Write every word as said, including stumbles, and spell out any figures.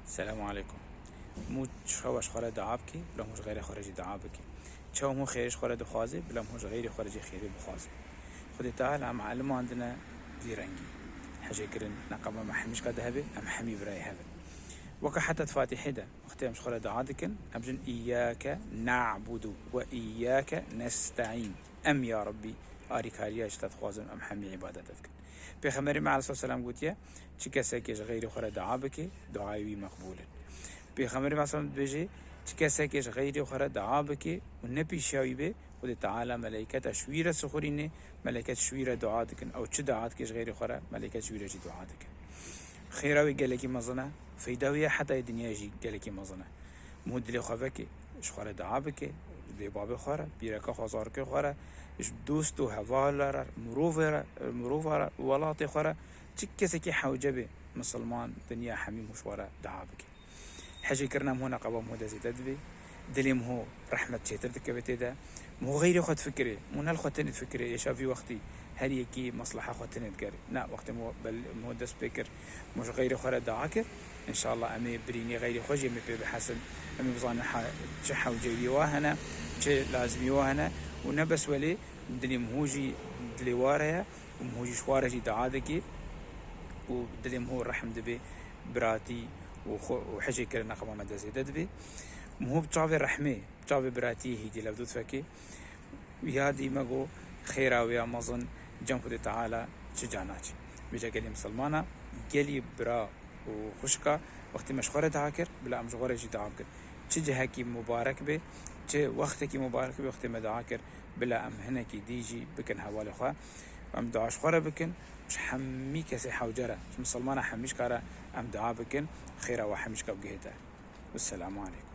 Selamu aleykum. Mû çawa ji xwe re dua bike, bila mû ji xeyrê xwe re jî dua bike. Çawa mû xêrê ji xwe re dixwaze, bila mû ji xeyrê xwe re jî xêrê bixwaze. Xwedê Teala em elimandine vî rengî. Hejê kirin neqeba me hemîşka de hebe, em hemî birayê hev in. Weke heta di Fatihê de, wextê em ji xwe re dua dikin, em jin îyâke na'budu ve îyâke nesta'în. Em ya Rebbî, arîkariya ji te dixwazin, em hemî îbadet dikin. Pêxemberê me aleyhisselam gotiye, çi kesekê ji xeyrê xwe re dua bike, duayê wî meqbûl in. Pêxemberê me aleyhisselam dibêje, çi kesekê ji xeyrê xwe re dua bike û ne pîşiya wî bê, Xwedê Teala meleyketa ji wî re sixurîne, meleyket ji wî re dua dikin. Ew çi dua dike ji xeyrê xwe re, meleyket ji wî re jî dua dike. Xêra wî gelekî mezin e, feyda wî ya heta yê dinyayê jî gelekî mezin e. Mû dilê xwe veke, ji xwe re dua bike, lê babê xwe re, pîreka xwe, zarokê xwe re, ji dost û hevala re, mirovê re, mirova re, welatê xwe re, çi kesekî hewce bê, misilman, dinya hemî mû ji xwe re dua bike. Hejê kirina mû neqeba mû de zêde dibe. Dilê mû rehmet çêtir dikeve tê de. Mû xeyrê xwe difikirê. Mû ne li xwe tenê difikirê. Êşa vî wextî her yekî mesleha xwe tenê digerê. Ne, wextê mû bel-, mû dest pê kir, mû ji xeyrê xwe re dua kir. Înşallah em ê birînê xeyrê xwe jî em ê pê bihesin. Em ê bizanin ha-, çi hewceyî wa hene, çi lazimî wa hene. Û ne bes welê, dilê mû jî dilê wa re ye. Û mû jî ji xwe re jî dua dike. Û dilê mû rehm dibe, biratî û xwe û hejê kirina qema me de zêde dibe. Mû bi çavê rehmê, bi çavê biratiyê hîdî levdût fekê. Yadî me got, xêra wê ya mezin cem Xwedê Teala çi ca naçe. Vêca gelî misilmana, gelî bira û xwişka, wextê me ji xwe re dua kir, bila em ji xwe re jî dua bikin. Çi cihekî mubarek be, çi wextekî mubarek be, wextê me dua kir, bila em hinekî dî jî bikin hevalê xwe. Em dua ji xwe re bikin, ji hemî kesê hewce re, ji misilmana hemîşka re em dua bikin, xêra we hemîşka bigihête. Wesselamu aleykum.